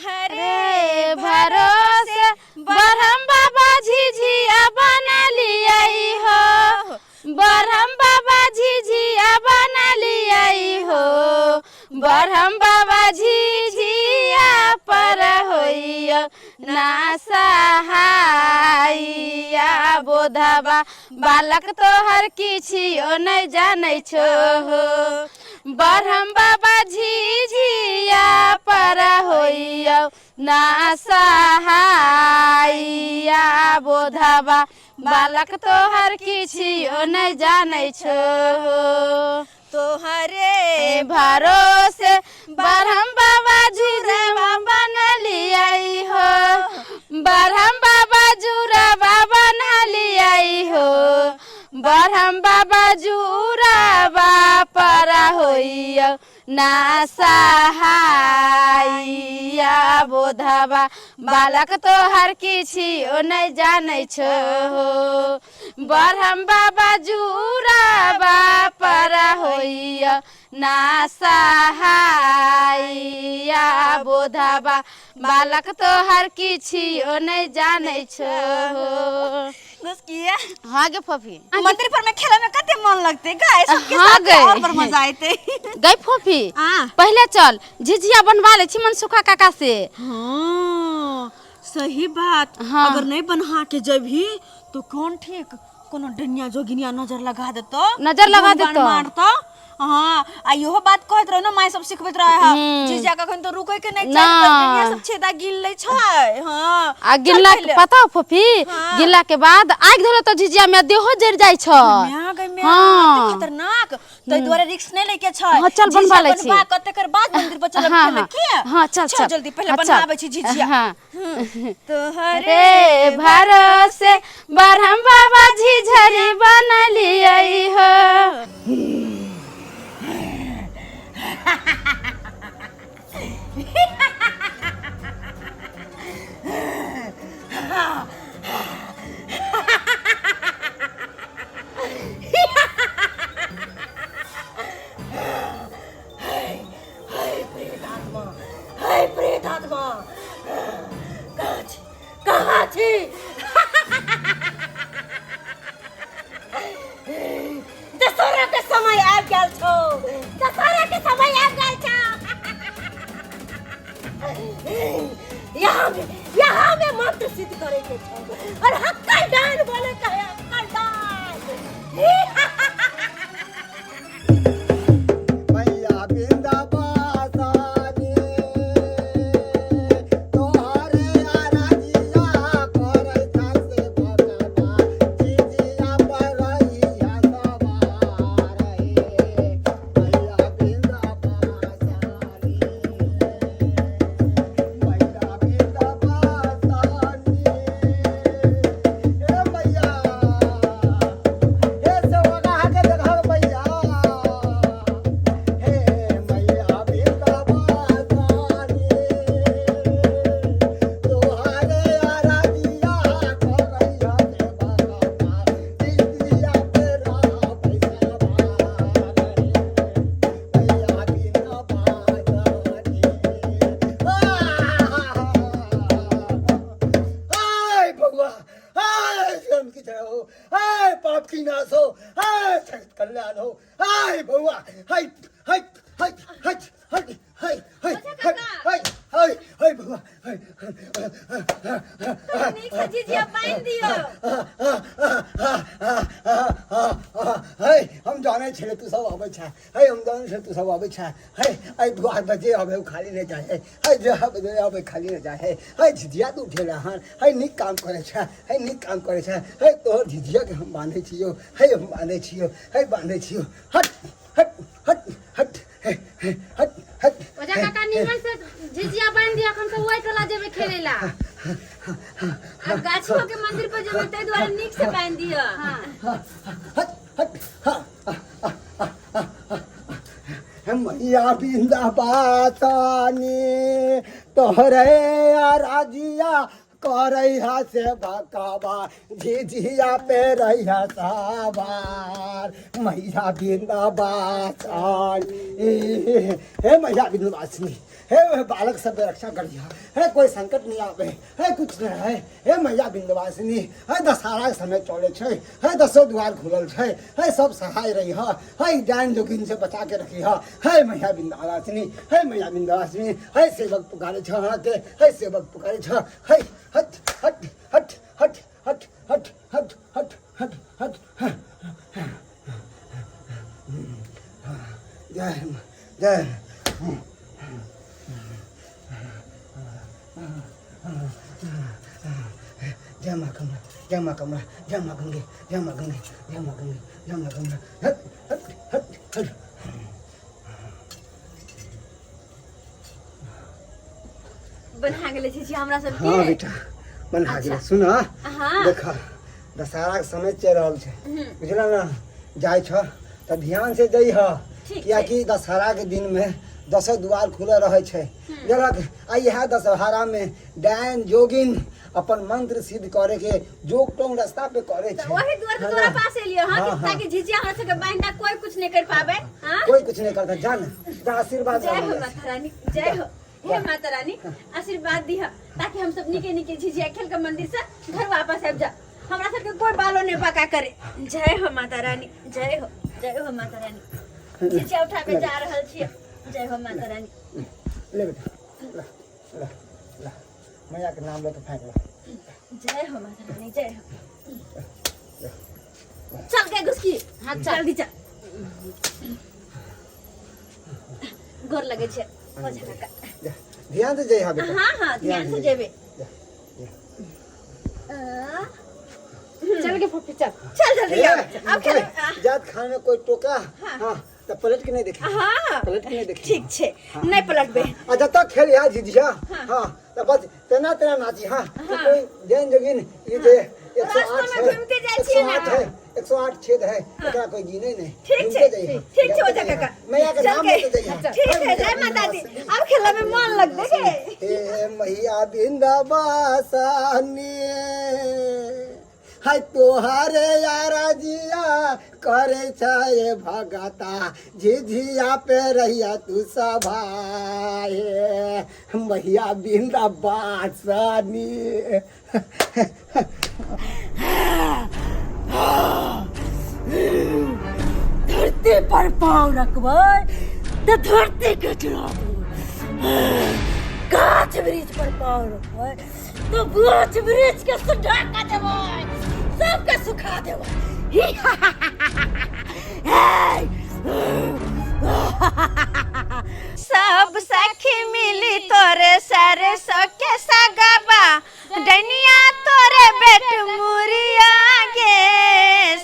रे भरोसे बरहम बाबा झिझिया बना लियाई हो, बरहम बाबा झिझिया बना लियाई हो, बरहम बाबा झिझिया पर होइयो ना सहाइया। बोधबा बालक तोहर किछियो नहीं जानै छो हो, बरहम बाबा झिझिया पर होइयो ना सहाइया। बोधबा बालक तोहर किछियो नहीं जानै छो हो, तोहरे भरोसे बरहम बाबा जुरवा बनलियाई हो, बरहम बाबा जुरवा बनलियाई हो, बरहम बाबा जुरवा पर होइयो ना सहाइया। बोधबा बालक तोहर किछियो नहीं जानै छो हो, बरहम बाबा जुरवा पर होइयो ना सहाइया। बोधबा बालक तोहर किछियो नहीं जानै छो हो। गुस्किया। हाँ गे फफी, मंदिर पर में खेले में कते मन लगते गाय सबके हाँ साथ गए। और पर मजा आते। गई फफी, हाँ। पहले चल झिझिया बनवा ले छी मनसुखा काका से। हाँ सही बात। हाँ। अगर नहीं बना के जबही तो कौन ठीक कोनो डनिया जोगिनिया नजर लगा देतो, नजर लगा बाण देतो। मारतो। हाँ आ इहो बात कहत रहो ना, माय सब सिखबैत रहे है, जीजा कखन तो रुकै के नहीं ना। चाही, तो डनिया सब छेदा गिन लै छै। हाँ आ चल गिनला के पहिले। पता हो फफी, हाँ। गिनला के बाद आगि धरे तो झिझिया में देहो जरि जाइ छ। म्या गई म्या, हाँ। कते खतरनाक, तै दुआरे रिस्क नहीं लेके छै। हाँ, चल झिझिया बनवा लै छी। बनवा के तकर बाद मंदिर पर चलब हाँ, खेले हाँ। के। हाँ, चल, चल चल। जल्दी पहले हाँ, चल। बनाबै छी झिझिया। हाँ। तोहरे रे भरोसे बरहम बाबा झिझरी बनलियै हो। हाय प्रेत आत्मा, कहाँ छी, कहाँ छी? दशहरा के समय आबि गेल छौ, दशहरा के समय आबि गेल छौ। यहाँ में मंत्र सिद्ध करे के छौ और हक्कल डान बोले के है, हक्कल डान। मैया बिंदाबासानी तोहरे आराधिया करै से भगवा, झिझिया पर रहिया सवार हे। मैया बिंदाबासानी, मैया बिंदाबासानी, हे मैया, हे सेवका के देखा मैया, हे मैया बिंदाबासानी तोहरे आराधिया करैया से भगवा, झिझिया पे रहबै सवार हे। मैया बिंदाबासानी। हाय भगवा, हाय धर्म की जय हो, हाय पाप की नाश हो, हाय जगत कल्याण हो, हाय भगवा, हाय हाय हाय हाय हाय हाय हाय हाय हाय हाय हाय भगवा, हाय। नीक से झिझिया बान्हि दियौ। हे हम जानै छलै तू सब अबै छ, हे हम जानै छलै तू सब अबै छ, हे एहि द्वार पर जे अबै ओ खाली नहि जाइ है, हे जे अबै जे अबै खाली नहि जाइ है। हे झिझिया तू उठेला हन, हे नीक काम करै छ, हे नीक काम करै छ, हे तोहर झिझिया के हम बान्धै छियौ, हे हम बान्धै छियौ, हे बान्धै छियौ। हट हट हट हट, हे हे हट हट। ओझा काका निमन से झिझिया बान्हि दिअ, हम सब ओहि टोला जेबै खेलै ला। आब गाछियो के मंदिर पर जेबै ताहि दुआरे नीक से बान्हि दिअ। हाँ। हट हट। हाँ मैया बिंदाबासानी तोहरे आराधिया करैहा से भकाबा झिझिया पे रहिया साबार मैया बिंदाबासन। हे मैया बिंदवासिनी, हे बालक सब रक्षा करिहा, हे कोई संकट नहीं आवे, हे कुछ नहीं है। हे मैया बिंदवासिनी, हे दशहरा के समय चले छै, हे दसो द्वार खुलल छै, हे सब सहाय रही ह, हे डाइन जोगिन से बचा के रखी ह। हे मैया बिंदवासिनी, हे मैया बिंदवासिनी, हे सेवक पुकारे छ अहाँके, हे सेवक पुकारे छ। हे हट हट हट हट हट हट हट हट हट हट। जय जय। जय माँ कमला, जय माँ कमला, जय माँ गंगे, जय माँ गंगे, जय माँ गंगे, जय माँ गंगे। हट हट हट हट। बना गेलै छी हमरा सबके। हाँ बेटा, बना गेलै। सुन। हाँ। देख, दशहरा के समय चलि रहल छै, बुझल ने? जाइ छ तऽ ध्यान से जइह, ठीक। कियाकि दशहरा के दिन में दसो द्वार खुलल रहै छै, बुझलक? आ इएह दशहरा में डायन जोगिन अपन मंत्र सिद्ध करे के जोग टोंग रास्ता पे करे तो छै। वही दुआर है तोरा ना? पास एलियो। हां, हाँ, कि हाँ। ताकि झिझिया हमरा सबके बांधा कोई कुछ नहीं कर पावे। हां, कोई कुछ नहीं करता। जान, जा, आशीर्वाद जय हो ला मैया से। माता रानी, जय हो। हे माता रानी, आशीर्वाद दिह ताकि हम सब निके निके झिझिया खेल के मंदिर से घर वापस आबि जा, हमरा सबके कोई बालो नहीं पका करे। जय हो माता रानी, जय हो, जय हो माता रानी। झिझिया उठाबे जा रहल छियै। जय हो माता रानी। ले बेटा, ला ला ला, मैया के नाम लेके फेंक ला। जय हो माता रानी, जय हो। चल गए घुसकी। हाँ, चल जल्दी चल। गोर लगे छै ओझा काका। जा, ध्यान से जइहा बेटा। हाँ हाँ, ध्यान से जेबे। जा, जा। चल के फूफी, चल चल जल्दी। अब खेल। जात खाने में कोई टोका, हाँ, तो पलट के नहीं देखे। हाँ। पलट के नहीं देखे। ठीक छे, नहीं पलटबे। आ जब तक खेल यहाँ झिझिया, हाँ, तो बस तेना तेना नाची। हाँ, तो कोई जैन जोगिन ये जे 108 रास्ता में है, घूमते जाइ छियै ना। 108 है, 108 छेद है, एकरा कोई गिने नहीं। ठीक घूमते छे। जइहा। ठीक छे ओझा जाते काका। जइहा। मैया के चल नाम के। लेते जइहा। ठीक है, जय माता दी। अब खेला में मन लगते के। हे मैया बिंदवासनी, हाय तोहारे यारा जिया करे छे भगता, झिझिया पे रहिया तू सभाए, मैया बिंदवासनी। धरती पर पाँव रखबै तऽ धरती के चुरा देबै, गाछ वृक्ष पर पाँव रखबै तऽ गाछ वृक्ष के सुखा कऽ देबै, सबके सुखा देबै। सब सखी मिली तोरे सारे सखे सगबा, डनिया तोरे बेट मुरिया गे।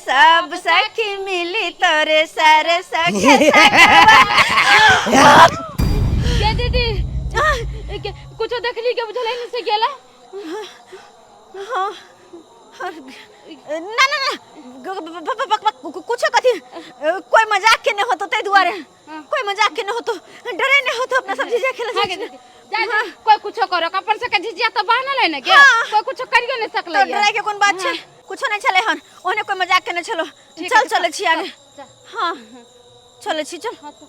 सब सखी मिली तोरे सारे सखे सगबा। के दीदी, के कुछो देखली के बुझलै नहीं से गेला? हाँ, ना ना ना, कुछो कथी, कोई मजाक के नहीं होतो, ताहि दुआरे कोई मजाक के नहीं होतो, डरे नहीं होतो। अपना सब झिझिया खेले हाँ जाइ गे छी। दीदी, जा जा, कोई कुछो करो, अपन सबके झिझिया तो बान्हल है ने गे। हाँ। कोई कुछो करियो नहीं सकलै। तो डराय के कोन बात छै? कुछो नहीं छलै हन ओहने, कोई मजाक के नहीं छलो। ठीक चल है, चलै छी आगे। चल। हाँ, चलै छी, चल। हाँ, चल।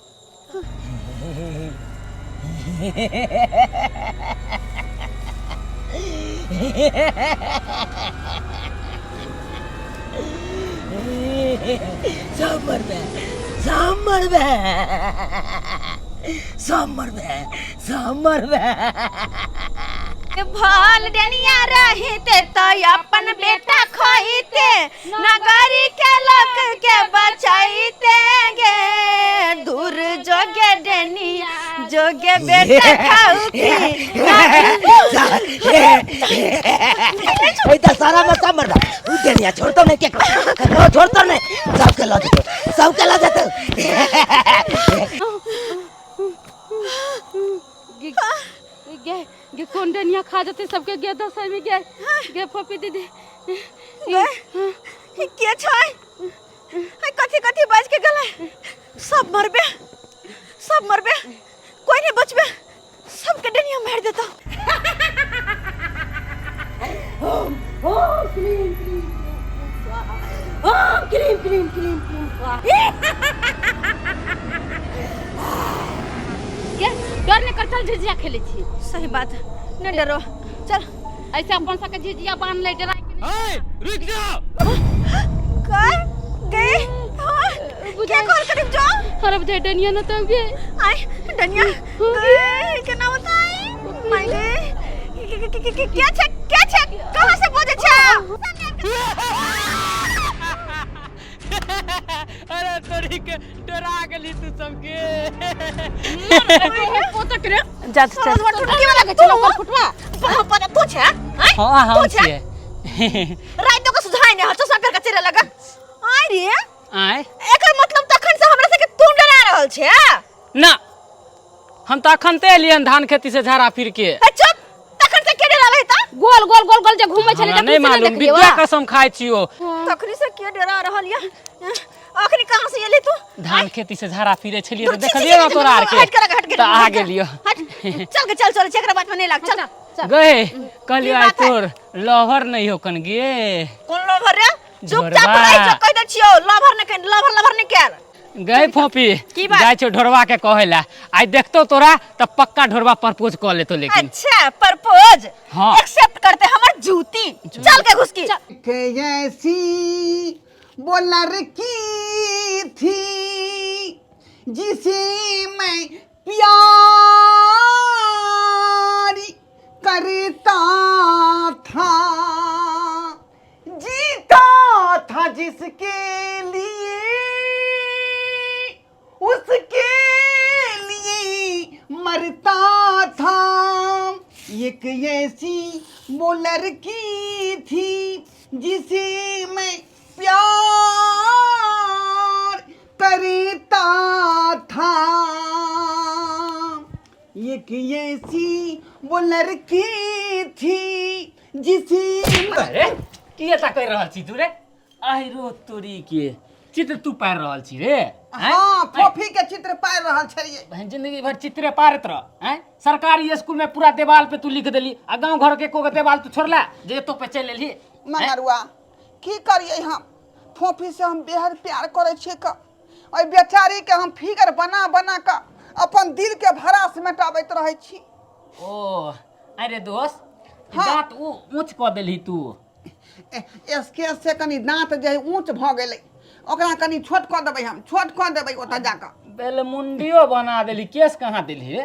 सब मरबे, सब मरबे, सब मरबे, सब मरबे। भल डनिया रहिते तो अपन बेटा खोइते, नगरी के लोक के बचाइते गे। दूर जोगे डनिया जोगे बेटा खाऊ की। ओइ दशहरा में सब मरबे। उ दुनिया छोड़तो नहीं, केकरो छोड़तो नहीं, सबके लऽ जेतो, सबके लऽ जेतो। गे गे गे, कोन डनिया खा जेतै सबके गे दसै में? गे गे फोपी दीदी। गे, ई के छै? है कथी कथी बाज के गेलै? सब मरबे, सब मरबे, कोई नहीं बचबे, सबके डनिया मार देता। चल झिझिया खेलै छी। सही बात है, नहीं डरो, चल। ऐसे अपन सबके झिझिया बांध ले, डराय के नहीं। ए, रुक जाओ। कर गए, हाँ, क्या कॉल करीब जाओ। अरे बुझाइ डनिया न तो गे। आय डनिया गए, केना बताई माय गे, क्या छै, क्या छै, कहाँ से बोले छै? अरे तोरी के डरा गेली तू सबके। पोतक रे। जा चल, की वाला के छलो ओकर फुटवा। पर तू छै? आय। हाँ, हम तू छै? छियै। रात के सुझाय ने चश्मा पेर के चले लगा। आय रे। आय। एकर मतलब तखन से हमरा सबके तू डरा रहल छै? ना, हम तऽ अखन ते एलियन धान खेती से झाड़ा फिर के। ए चुप, तखन से के डरावे त? गोल गोल गोल गोल जे घूमै छलै। हमरा नहीं मालूम, विद्या कसम खाइ छियो। तखनी से के डरा रहल या? अखनी कहाँ से एली तू? धान खेती से झाड़ा फिरे छलियै तऽ छी, छी, देखलियै ना छी, तोरा आर के। हट कर, हट कर, तऽ आ हट कर। गेलियो। हट, चल के चल, चल एकरा बात में नहीं लाग, चल। गए कहलियो की आइ बात है? तोर लवर नहीं हो कन गे। कोन लवर रे? चुपचाप ढोरबा। रह जो, कह दे छियो लवर ने, लवर लवर ने केल। गए फोपी। की बात? जाइ छौ ढोरबा के कहै ला, आइ देखतो तोरा तऽ पक्का ढोरबा प्रपोज कऽ लेतो, लेकिन अच्छा प्रपोज? हाँ। एक्सेप्ट करते हमर जूती, चल के घुसकी। के ऐसी वो लड़की थी जिसे मैं प्यार करता था, जीता था जिसके लिए, उसके लिए मरता था। एक ऐसी वो लड़की थी जिसे मैं प्यार करता था। एक ऐसी वो लड़की थी जिसे अरे की एता कहि रहल छी तू रे? आहिरो तोरी के, चित्र तू पारि रहल छी रे? आँय? हाँ, फोफी के चित्र पारि रहल छलियै। बहन, जिंदगी भर चित्रे पारत रह। आँय, सरकारी स्कूल में पूरा देवाल पे तू लिख देली आ गांव घर के एको गो देवाल तू छोड़ला जे एतो पे चलि एलही? मंगरुआ, की करियै हम? फोफी से हम बेहद प्यार करै छियै क ओहि बेचारी के हम फिगर बना बना कऽ अपन दिल के भड़ास मेटाबैत रहै छी। ओ अरे दोस्त। हाँ। दाँत ऊ ऊँच कऽ देलही तू। स्केच से कनि दाँत जे है ऊँच भऽ गेलै, ओकरा कनि छोट कऽ देबै, हम छोट कऽ देबै ओतऽ जाकऽ। बेलमुंडियो बना देली, केस कहाँ देलही रे?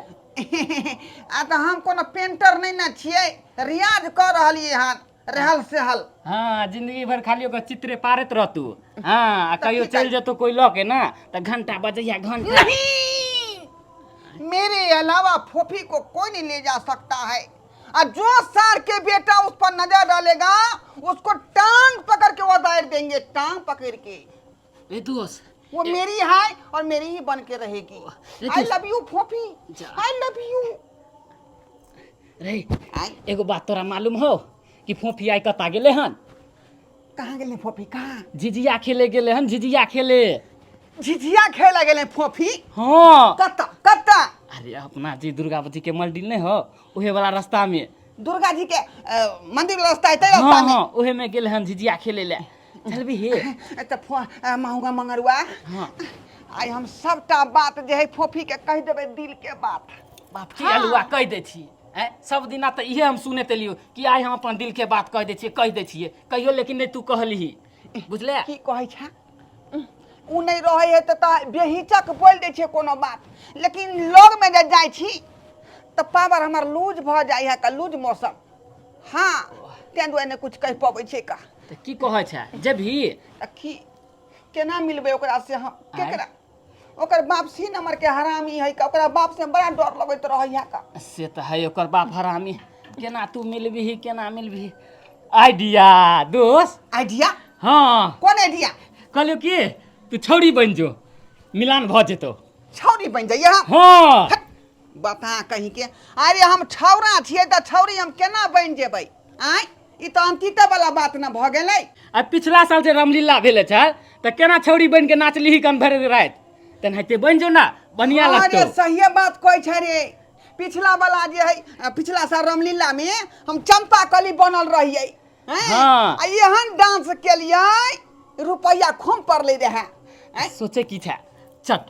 आ तऽ हम कोनो पेंटर नहि ने छियै, रियाज कऽ रहलियै हन रहल सहल। हाँ, जिंदगी भर खाली ओकर चित्रे पारैत रह तू। हाँ, आ कहियो की चलि जेतौ कोई लऽ के ना तऽ घंटा बजैया घंटा। नहीं, मेरे अलावा फोफी को कोई नहीं ले जा सकता है और जो सार के बेटा उस पर नजर डालेगा उसको टांग पकड़ के वो दायर देंगे, टांग पकड़ के। ए दोस्त। वो मेरी है और मेरी ही बन के रहेगी। ए I दोस्त। लव you फोफी। जा। I love you. रे। आई। एगो बात तोरा मालूम हो कि फोफी आइ कतऽ गेलै हन? कहाँ गेलै फोफी, कहाँ? झिझिया खेले गेलै हन, झिझिया खेले। झिझिया खेले गेलै फोफी? हाँ। कतऽ, कतऽ? अरे अपना जे दुर्गा जी के मंदिर नहीं हो, उहे वाला रास्ता में। दुर्गा जी के मंदिर वाला रास्ता है तै रास्ता हाँ। में? हाँ, उहे में गेल हन झिझिया खेले ले, चलबी हे? तऽ माहुआ मंगरुआ। हाँ। आइ हम सबटा बात जे है फोफी के कहि देबै, दिल के बात। बाप की अलुआ कहि दै छी। आँय, सब दिना तऽ इहे हम सुनैत एलियौ कि आइ हम अपन दिल के बात कहि दै छियै, कहि दै छियै कहियो, लेकिन नहि तू कहलिही, बुझले? की कहै छै, उ नहि रहै है तऽ बेहिचक बोलि दै छियै कोनो बात, लेकिन लगमे जे जाइ छी तऽ पावर हमर लूज भऽ जाइ है का, लूज मौसम। हाँ, ताहि दुआरे नहि कुछ कहि पबै छै का। तऽ की कहै छै, जेबही? तऽ की केना मिलबै ओकरा से हम? आँय? केकरा? ओकर बाप सी नंबर के हरामी है का, ओकरा बाप से बड़ा डर लगैत रहै है का। से तऽ है ओकर बाप हरामी, केना तू मिलबिही, केना मिलबिही? आइडिया दोस्त। आइडिया? हाँ। कोन आइडिया? कहलियौ कि तू छौड़ी बनि जो, मिलान भऽ जेतौ। छौड़ी बनि जाइए हम? हाँ। हट, बता कहीं के। अरे हम छौड़ा छियै तऽ छौड़ी हम केना बनि जेबै? आँय, ई तऽ अंकिता वाला बात न भऽ गेलै। आ पिछला साल जे रामलीला भेले छै तऽ केना छौड़ी बनि के नाचलिही कन भरि राति, तेनाहिते बनि जो ना, बढ़िया अरे लगतौ। सहिए बात कहै छै रे। पिछला वाला जे है, पिछला साल रामलीला में हम चंपा कली बनल रहियै, हैं? हाँ। आ एहन डांस केलियै, रुपैआ खूब पड़लै रहै, हैं? सोचे की छै, चल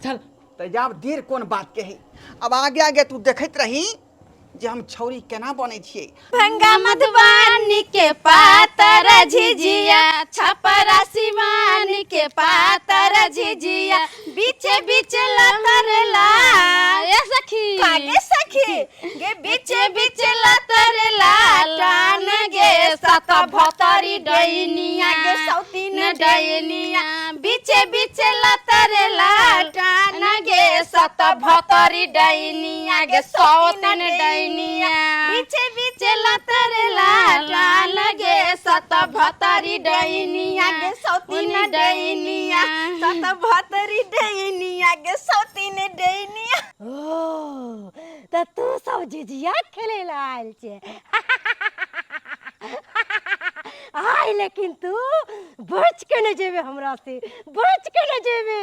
चल। तऽ जाब देर कोन बात के है, अब आगे आगे तू देखैत रही जे हम छौरी केना बनै छियै। भंगा मधुबनी के पातर झिझिया, छपरा सिवान के पातर झिझिया, बीचे बीचे लतर ला ए सखी, कागे सखी गे, बीचे बीचे लतर ला टान गे, सत भतरी डैनिया गे सौतीन न डैनिया, बीचे बीचे लतर ला टान गे, सत भतरी डैनिया गे सौतीन डैनिया, बीचे बीचे लतर ला टान गे, सत भतरी डैनिया गे सौतीन डैनिया, सत भतरी डैनिया गे सौतीन डैनिया। ओ तऽ तू सब झिझिया खेले ला आयल छे आय, लेकिन तू बच के नहीं जेबे, हमरा से बच के नहीं जेबे।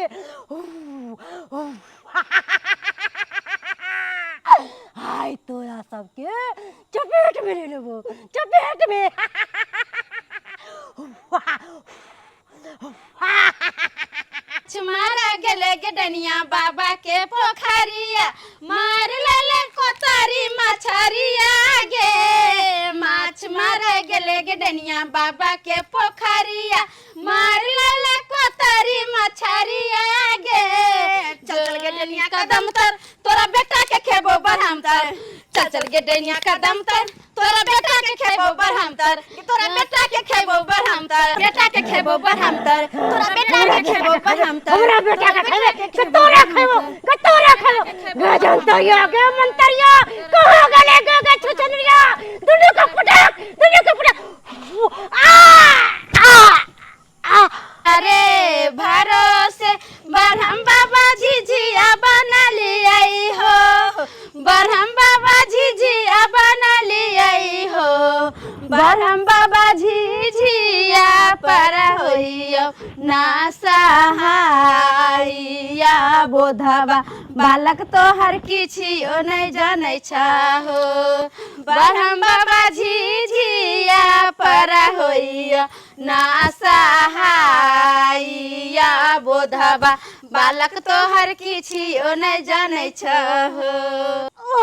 आय तोरा सबके चपेट में ले लेबो, चपेट में। मारा गेले गे डनिया बाबा के पोखरिया, मार लेले कोतारी मछरिया गे, माछ मारे गेले गे डनिया बाबा के पोखरिया, मार लेले कोतारी मछरिया गे। चल चल गे डनिया कदम तर, तोरा बेटा के खेबो बरहम तर, चल चल गे डनिया कदम तर, तोरा बेटा के खेबो बरहम तर, तोरा बेटा के खेबो बरहम तर, बेटा के खेबो बरहम तर, तोरा बेटा के खेबो बरहम तर, हमरा बेटा के खेबे के तोरा खेबो के तोरा खेबो। गजंतरिया गे मंतरिया कहाँ गेले गे गे छुछनरिया, दुनू के पटक, दुनू के पटक। आ आ आ अरे भरोसे बरहम बाबा झिझिया बना लियाई हो, बरहम बाबा झिझिया बना लियाई हो, बरहम बाबा झिझिया पर होइयो ना सहाइया, बोधबा बालक तोहर किछियो नहीं जानै छहो, बरहम बाबा झिझिया पर होइयो ना सहाइया, बोधबा बालक तोहर किछियो नहीं जानै छहो। ओ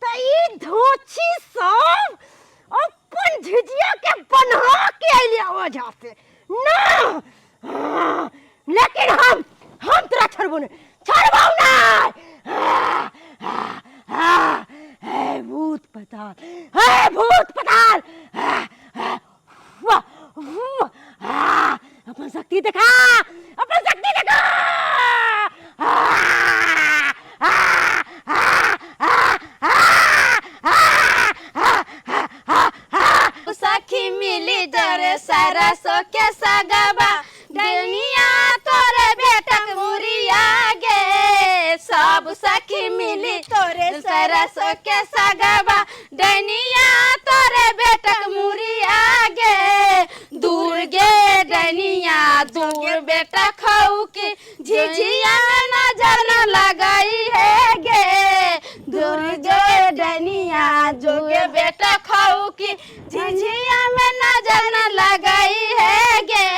त ई धोछी सब अपन झिझिया के बन्हा के अइले ओझा से ना। हाँ, लेकिन हम तोरा छोड़बो नहीं, छोड़बो नहीं। हे भूत पताल, हे भूत पताल, वाह, वाह, अपन शक्ति देखा, अपन शक्ति देखा। आ, आ, आ, आ, आ, आ, आ, आ, सखी मिली जरे सरसो के सगबा, डनिया तोरे बेटक मुरिया गे, सब सखी मिली तोरे सरसो के सगबा, डनिया तोरे बेटक मुरिया गे, दूर गे डनिया दूर बेटा खाऊ के झिझिया नजर न लगाई है गे, दूर गे डनिया जोगे बेटा खाऊ की झिझिया में नजर न लगाई है गे,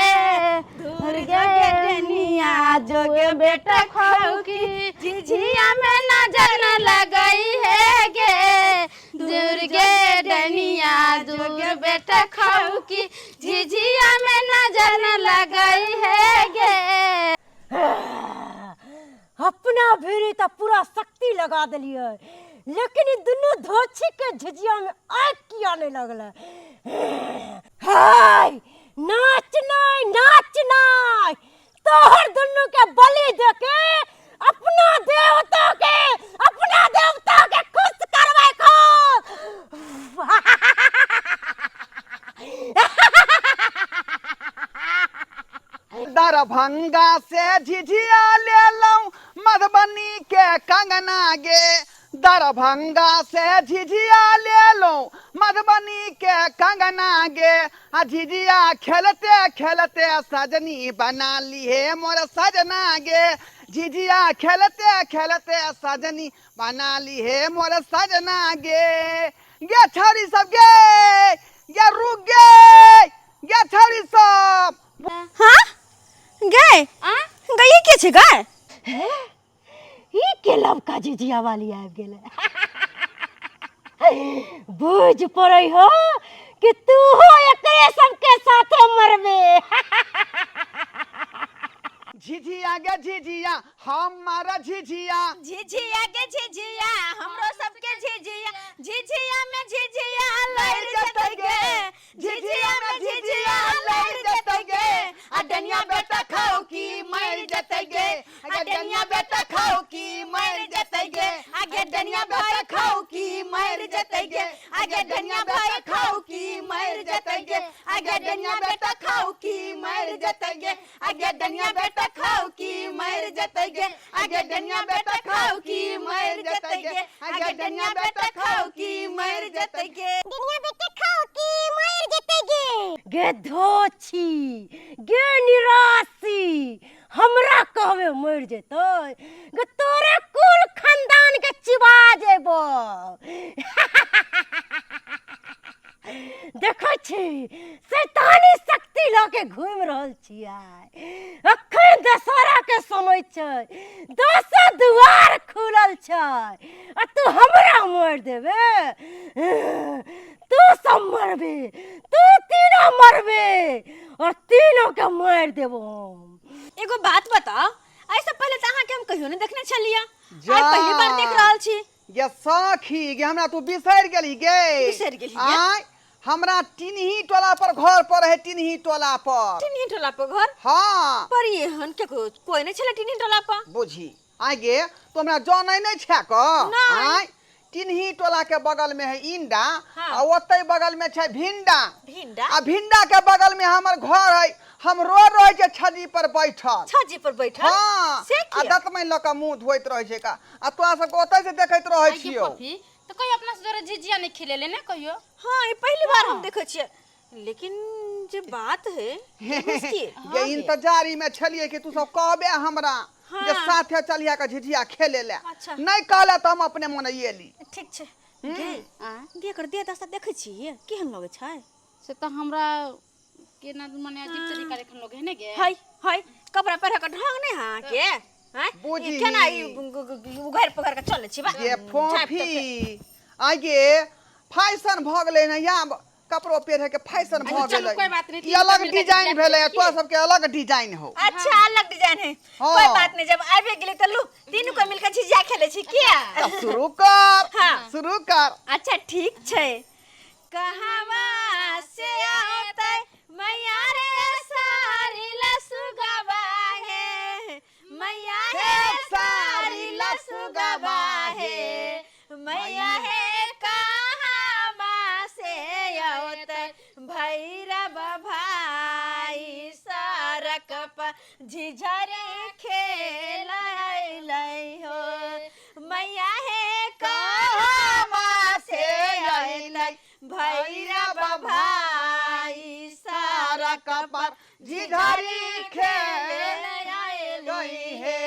दूर गे डनिया जोगे बेटा खाऊ की झिझिया में नजर न लगाई है गे, दूर गे डनिया जोगे बेटा खाऊ की झिझिया में नजर न लगाई है गे। अपना भीड़ त पूरा शक्ति लगा दिलियै, लेकिन ई दुनू धोछी के झिझिया में आग किया नहीं लगल। हाय नाच नाय, नाच नाय, तोहर दुनू के बलि दे के अपना देवता के, अपना देवता के खुश करबै खो। दरभंगा से झिझिया ले लूं मधुबनी के कंगना गे, दरभंगा से झिझिया ले लूं मधुबनी के कंगना गे, आ झिझिया खेलते खेलते सजनी बना ली है मोर सजना गे, झिझिया खेलते खेलते सजनी बना ली है मोर सजना गे। गे छौरी सब गे, गे रुक गे, गे छौरी सब। हाँ गए गई के छे गए? हे ई के लवका झिझिया वाली आबि गेलै। बुझ पड़ै हो कि तू हो एकरे सबके साथे मरबे। झिझिया गे झिझिया हमारा झिझिया, झिझिया के झिझिया हमरो सबके झिझिया, झिझिया में झिझिया लड़ जतै गे, झिझिया में झिझिया लड़ जतै गे, आ डनिया बेटा खाओ की मर जतै गे, आ डनिया बेटा खाओ की मर जतै गे, आगे डनिया बेटा खाओ की मर जतै गे, आगे डनिया बेटा खाओ की मर जतै गे, आगे डनिया बेटा खाओ की मर जतै गे, आगे डनिया बेटा खाओ की मर जतै गे, आगे डनिया बेटा खाओ की मर जतै गे, आगे डनिया बेटा खाओ की मर जतै गे। डनिया बेटा खाओ की मर जतै गे। गे धोछी गे निराशी, हमरा कहबे मर जेतै गे, तोरे कुल खानदान के चिबा जेबो। देखै छी शैतानी शक्ति लऽ के घूमि रहल छियै। अखन दशहरा के समय छै, दसो दुआर खुलल छै आ तू हमरा मारि देबे? तू सब मरबे, तू तीनों मरबे और तीनों के मारि देबो हम। एगो बात बताओ, एहिसँ पहिले तऽ अहाँके हम कहियो नहि देखने छलियै, आइ पहिली बार देख रहल छी। गे सखी गे, हमरा तू बिसरि गेली गे? बिसरि गेली गे। आँय, हमरा टिनही टोला पर घर पर है, टिनही टोला पर। टिनही टोला पर घर? हाँ। पर एहन के कोई नहीं छलै टिनही टोला पर। बुझी आइ गे, तू हमरा जानै नहि छै क? नहि। आँय, टिनही टोला के बगल में है इंडा। हाँ। आ ओतै बगल में छै भिंडा। भिंडा? आ भिंडा के बगल में हमर घर है, हम रोज रहै छै छज्जी पर बैठल। छज्जी पर बैठल? हाँ। से आ किया? दतमनि लऽ कऽ मुँह धोइत रहै छै का, आ तोरा सबके ओतै से देखैत रहै आइ गे छियौ। फोफी, तऽ कहियो अपना से जोरे झिझिया नहि खेलेले ने कहियो? हाँ, ई पहिली बार हम देखै छियै, लेकिन जे बात है मुश्किल। गे इंतजारी में छलियै कि तू सब कहबे हमरा जे साथे चलिया के झिझिया खेले ले। अच्छा। नहीं कहले तऽ हम अपने मोने एली। ठीक छै गे। गे एकर देह दशा देखै छियै केहन लगै छै? से तऽ हमरा केना मने अजीब तरीका देखन लगे है ने गे। हाय हाय, कपड़ा पहिर के ढंग नहि है अहाँके? हैं? बुझी। ई केना ई उघारि पघारि के चलै छी बा? गे फोफी, आइ गे फैशन भऽ गेलै ने, या कपड़ो पहिरे के फैशन भऽ अच्छा, चलू, गेलै। कोई बात नहीं, ई अलग मिलके डिजाइन झिझिया भेलै, खेलै तोरा सबके अलग डिजाइन हो। अच्छा, अलग डिजाइन है। हाँ। कोई बात नहीं, जब आबि गेलै तऽ लू तीनू को मिलके झिझिया खेलै छी किया? तऽ शुरू कर। हाँ। शुरू कर। अच्छा ठीक छै। कहवा से औतै मैया रे सारी लसुगवा हे, मैया हे सारी लसुगवा हे, मैया हे कहवा से औतै भैरव भाई सड़क पर झिझरी खेलै हो, मैया हे कहवा से अइलै भैरव भाई सड़क पर झिझरी खेल खेलै गई हे।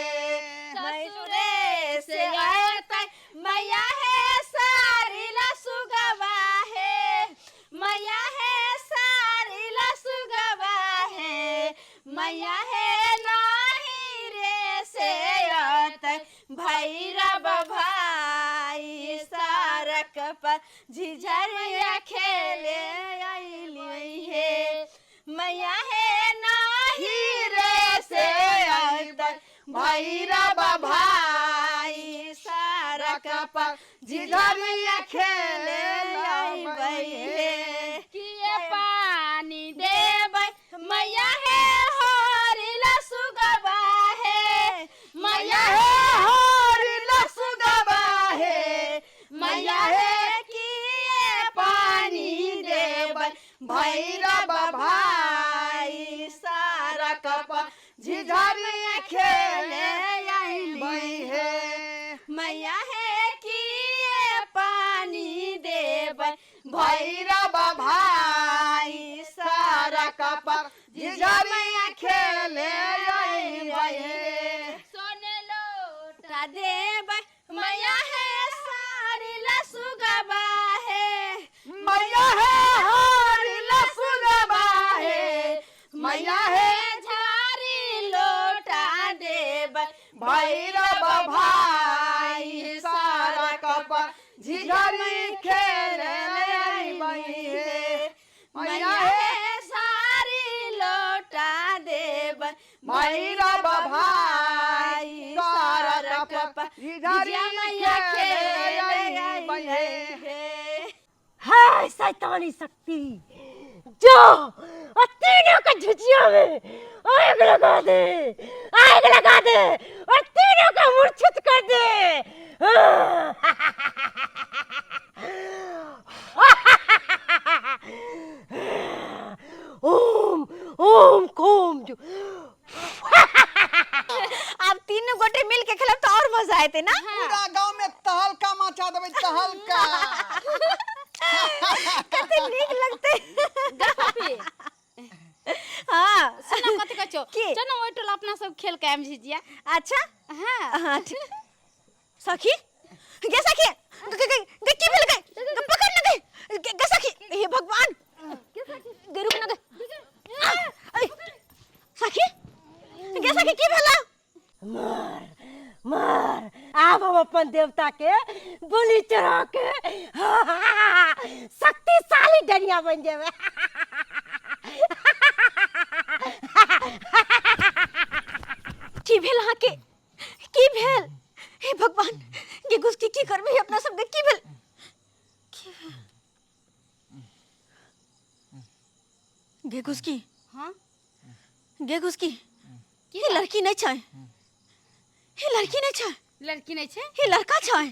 ससुरे से अइतै मैया हे सारी लसुगवा हे, मैया हे सारी लसुगवा हे, मैया हे नाही रे से अइतै भैरव भाई सड़क पर झिझरिया खेले अइली हे, मैया हे नाही रे से अइतै भैरव भाई सड़क पर झिझरिया खेले अइबै हे। किए पानी देबै मैया हे हरि लसुगवा हे, मैया हे हरि लसुगवा हे, मैया हे किए पानी देबै भैरव भाई सड़क पर झिझरिया खेले अइली हे। मैया हे किए पानी देबै भैरव भाई सड़क पर झिझरिया खेले अइबै हे। सोने लोटा लोटा देबै मैया हे सारी लसुगवा हे, मैया हे हरि लसुगवा हे, मैया हे झारी लोटा देबै भैरव भाई भैरव भाई सरक झिझिया मैया खेले खेले है शैतानी शक्ति, जो और तीनों का झिझिया में आग लगा दे, आग लगा दे और तीनों का मूर्छित कर दे। ओम ओम कोम जो। आब तीनों गोटे मिल के खेलब तो और मजा आते ना। पूरा गांव में तहलका मचा देबै, तहलका। कते नीक लगते। गफापी। हाँ सुन कथि कहै छौ? की? चल ना ओहि टोला अपना सब खेल के आयब झिझिया। अच्छा हाँ। हाँ ठीक। सखी गे सखी, गे गे गे की भेल गे? गे पकड़ न गे, गे गे सखी, हे भगवान, गे रुक न गे। आ, ऐ, सखी गे सखी की भेला? मार मार, आब हम अपन देवता के बलि चढ़ा के शक्तिशाली डनिया बन जेबै। की भेल अहाँ के? की भेल? हे भगवान, गे घुसकी की करबै अपना सबके? की भेल? की भेल गे घुसकी? हाँ गे घुसकी, ये लड़की नहीं छै, ये लड़की नहीं छै। लड़की नहीं छै? ये लड़का छै।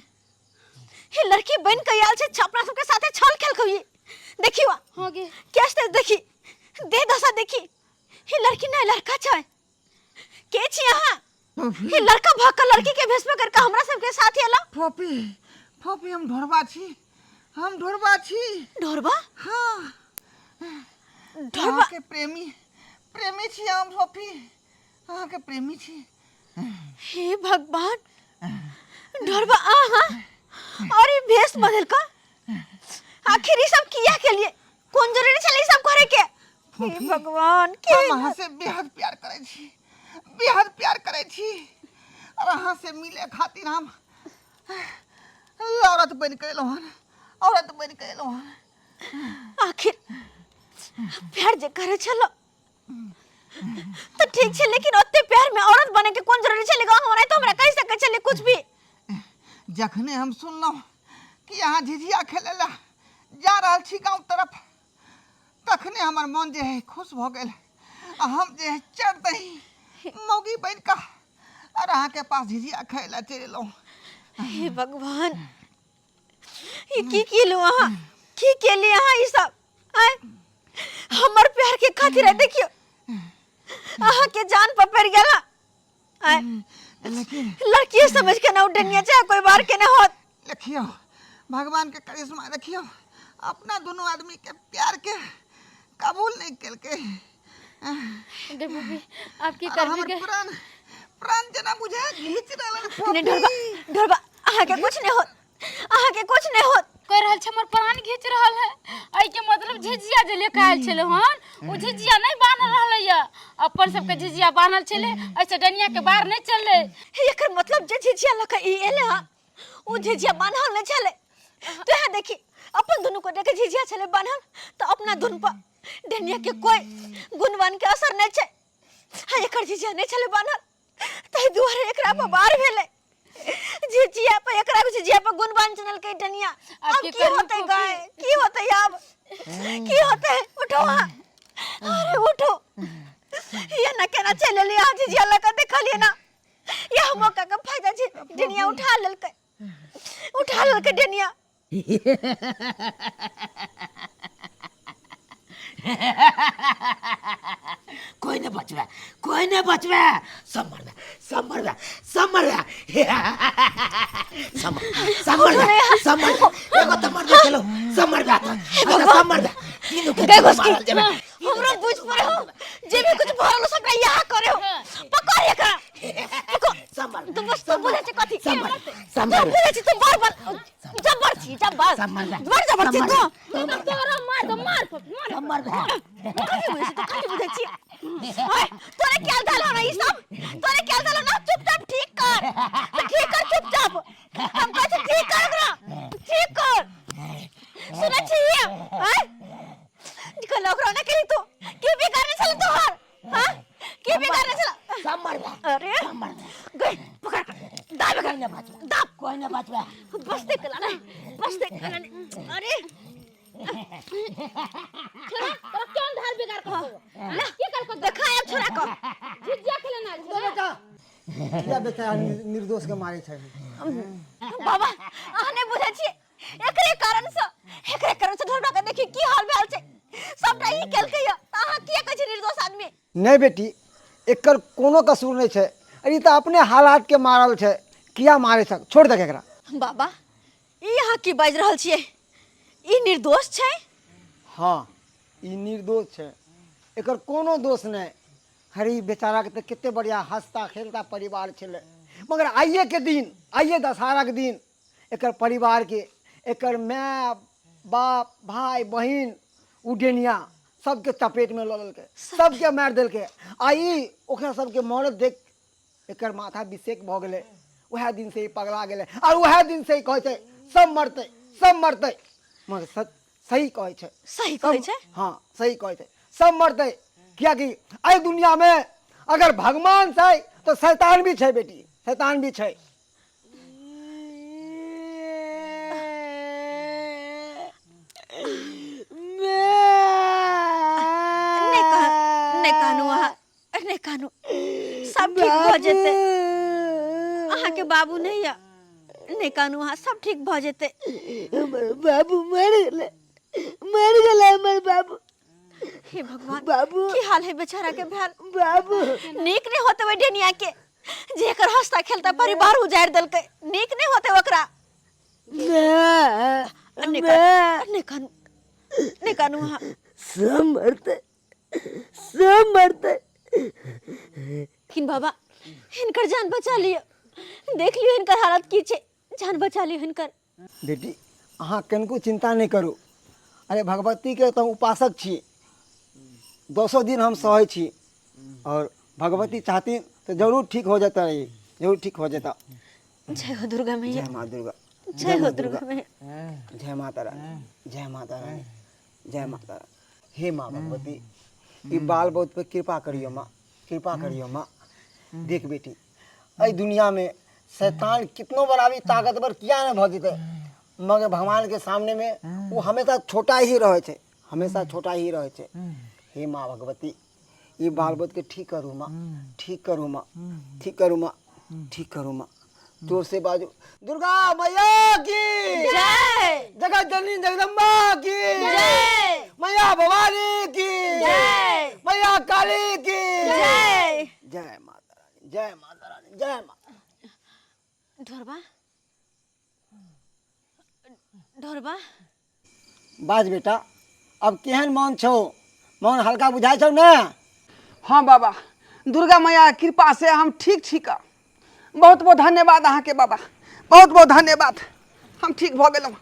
ये लड़की बन के आयल छै अपना सबके साथे छल खेल के। देखियो हाँ गे कैसे देखी दे दशा देखी, ये लड़की नहीं लड़का छै। के छी अहाँ? ये लड़का भाग के लड़की के भेष में करके हमरा सबके साथ एला। फोपी फोपी, हम ढोरबा छी, हम ढोरबा छी। ढोरबा? हाँ ढोरबा। अहाँके प्रेमी, प्रेमी छी हम फोपी, अहाँके प्रेमी छी। हे भगवान, ढोरबा अहाँ और ये भेष बदल का आखिर ये सब किया के लिए? कौन जरूरी छले ई सब करे के? हे भगवान, के हम अहाँ से बेहद प्यार करै छी, बेहद प्यार करै छी और अहाँ से मिले खातिर हम औरत बनि के एलहुँ हन, औरत बनि के एलहुँ हन। आखिर प्यार जे करे छलो तो ठीक छे, लेकिन ओते प्यार में औरत बने के कोन जरूरी छले? गाँव हमरा तो हमरा कहि सकै छले कुछ भी। जखने हम सुनलहुँ कि अहाँ झिझिया खेले ला जा रहल छी गाँव तरफ, तखने हमर मन जे है खुश भऽ गेल आ हम जे है चढ़ दही मौगी बनि कऽ और अहाँके पास झिझिया खाय ला चलि एलहुँ। हे भगवान, ये की केलहुँ अहाँ? की केली अहाँ ई सब? आँय, हमर प्यार के खातिर है, देखियो अहाँ के जान पर पड़ गेल। आँय, लेकिन लड़की समझ के ना उडनिया चाहे कोई बार के ना होत। देखियो भगवान के करिश्मा देखियो, अपना दोनों आदमी के प्यार के कबूल नहीं केलकै। गे फूफी, आब की और करबी हमर गे? प्राण प्राण जेना बुझे घीच रहल हन। नहीं ढोरबा, ढोरबा अहाँ के कुछ नहीं होत, अहाँ के कुछ नहीं होत। कहि रहल छै हमर प्राण घीच रहल है, एहि के मतलब झिझिया जे लेके आयल छलै हन ओ झिझिया नहि बान्हल रहलै या, अपन सबके झिझिया बान्हल छलै, एहिसँ डनिया के बाहर नहि चललै। एकर मतलब जे झिझिया लऽ के ई एलै हँ ओ झिझिया बान्हल नहि छलै। तो यहाँ देखी अपन दुनू गोटे के झिझिया छलै बान्हल, तो अपना दुनू पर डनिया के कोई गुणवान के असर नहि छै। हाँ एकर झिझिया नहि छलै बान्हल, ताहि दुआरे एकरा पर बार भेलै। झिझिया पर एकरा झिझिया पर गुणवान चललकै डनिया। आब अब की की करबी होतै फूफी? गाय, की होतै आब? की होतै? उठो अहाँ, अरे उठो। ये ना केना चलि एलियै अहाँ झिझिया लऽ कऽ? देखलियै ना यह मौका के फायदा छै, डनिया उठा लेलकै, उठा लेलकै डनिया। कोई नहीं बचवे, कोई नहीं बचवे, सब मरवे, सब मरवे, सब मरवे, सब सब मरवे, सब मरवे, एगो तो मरवे चलो, सब मरवे आता, सब मरवे, तीनों के गए घुसकी। मारल जेबे। हमरो बुझ पड़े हो जे भी कुछ भरल सबटा यहाँ करे हो। पकड़ एकरा, पकड़। सब मरवे, तू बस तू बुझे छै कथी? सब मरवे, सब तू मरवे। बुझे छै तू बड़ बड़ जबर छी, जबर सब मरवे, बड़ जबर छी सब तू। मरवे, तोरा मार दो, मार फूफी, मार। सब मरवे। कथी बुझे छी तू? कथी बुझे छी? ओए, तोरे क्या दाल हो ई सब? तोरे क्या दाल ना? चुपचाप ठीक कर, तो ठीक कर चुपचाप। हम कहै छी ठीक कर ओकरा, ठीक कर। सुनै छी? आय निकल ओकरा ना कही तू की बिगाड़ने छल तोहर? हां की बिगाड़ने छल? बचबे। बसते कला नहीं, बसते कला नहीं। अरे छोरा तोरा केहन धार बिगाड़ कर ना की कर को देखा आब छोरा को झिझिया खेले ना आयल बेटा किया बेटा निर्दोष के मारे छै। बाबा अहाँ नहि बुझै छियै, एकरे कारण से, एकरे कारण से ढोलबा के देखी की हाल भेल छै, सबटा ई केलकै या त अहाँ किया कहै छियै निर्दोष आदमी? नहि बेटी, एकर कोनो कसूर नहि छै। अरे ई तऽ अपने हालात के मारल छै, किया मारे छै, छोड़ दे एकरा। बाबा ई अहाँ की बाजि रहल छियै? ई निर्दोष छै? हाँ ई निर्दोष छै, एकर कोनो दोष नहि। अरे ई बेचाराके तऽ कते बढ़िया हंसता खेलता परिवार छलै, मगर आइए के दिन, आइए दशहरा के दिन एकर परिवार के, एकर माय बाप भाई बहिन उडेनिया सबके चपेट में लऽ लेलकै, सबके मारि देलकै। आ ई ओकरा सबके मरत देख एकर माथा विषेक भऽ गेलै। वएह दिन से ई पगला गेलै और वएह दिन से ई कहै छै सब मरतै, सब मरतै। मगर सच सही कहै छै। सही कहै छै? हाँ सही कहै छै, सब मरतै। कियाकि एहि दुनिया में अगर भगवान छै तो शैतान भी छै बेटी, शैतान भी छै। नहि कह, नहि कानू अहाँ, नहि कानू, सब ठीक भऽ जेतै। अहाँके बाबू नहि यऽ, नहि कानू अहाँ, सब ठीक भऽ जेतै। हमर बाबू मरि गेलै, मरि गेलै हमर बाबू। हे भगवान, बाबू की हाल है बेचारा के भेल? बाबू नीक नहि होते ओहि डेनिया के जे एकर हंसता खेलता परिवार उजाड़ि देलकै, नीक नहि होते ओकरा। माय, नहि माय। कानू, नहि कानू, नहि कानू अहाँ। सब मरतै, सब मरतै। लेकिन बाबा हिनकर जान बचा लिअ, देख लियौ हिनकर हालत की छै, जान बचा लियौ हिनकर। बेटी अहाँ कनिको चिंता नहि करू। अरे भगवती के तऽ उपासक छी, 10 दिन हम सहै छी और भगवती चाहती तऽ जरूर ठीक हो जेता, ई जरूर ठीक हो जेता। जय हो दुर्गा मैया। जय माँ दुर्गा। जय हो दुर्गा मैया। जय माता रानी, जय माता रानी, जय माता रानी। हे माँ भगवती, ई बाल बोध पे कृपा करियो माँ, कृपा करियो माँ। देख बेटी, एहि दुनिया में शैतान कितनो बड़ा भी ताकतवर किया ने भऽ जेतै, मगर भगवान के सामने में वो हमेशा छोटा ही रहै छै, हमेशा छोटा ही रहै छै। हे माँ भगवती, ई बाल बोध के ठीक करू माँ, ठीक करू माँ, ठीक करू माँ, ठीक करू माँ। जोर से बाजू दुर्गा मैया की जय, जगत जननी जगदम्बा की जय, मैया भवानी की जय, मैया काली की जय। जय माता रानी, जय माता रानी, जय माता। ढोरबा, ढोरबा बाज बेटा, अब केहन मन छौ? मन हल्का बुझाइ छौ ने? हाँ बाबा, दुर्गा मैया के कृपा से हम ठीक छी का। बहुत बहुत धन्यवाद अहाँके बाबा, बहुत बहुत धन्यवाद। हम ठीक भऽ गेलहुँ,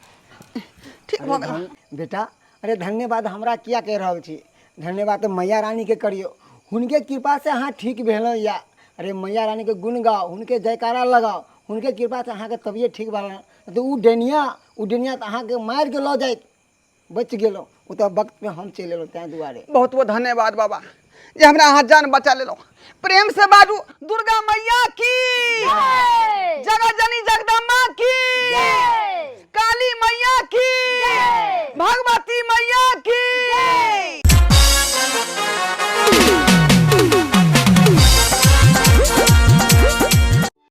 ठीक भऽ गेलहुँ। बेटा, अरे धन्यवाद हमरा किया कहि रहल छी? धन्यवाद तऽ मैया रानी के करियौ, हुनके कृपा से अहाँ ठीक भेलहुँ या। अरे मैया रानी के गुण गाओ, हुनके जयकारा लगाओ, हुनके कृपा से अहाँके तबियत ठीक भेल। तऽ उ डेनिया, उ डेनिया तऽ अहाँके मारि के लऽ जाइत, बचि गेलहुँ, ओ तऽ वक्तमे हम चलि एलहुँ ताहि दुआरे। बहुत बहुत धन्यवाद बाबा जे हमरा अहाँ जान बचा लेलहुँ। प्रेम से बाजू दुर्गा मैया की जगत जननी जगदम्बा की, काली मैया की, भगवती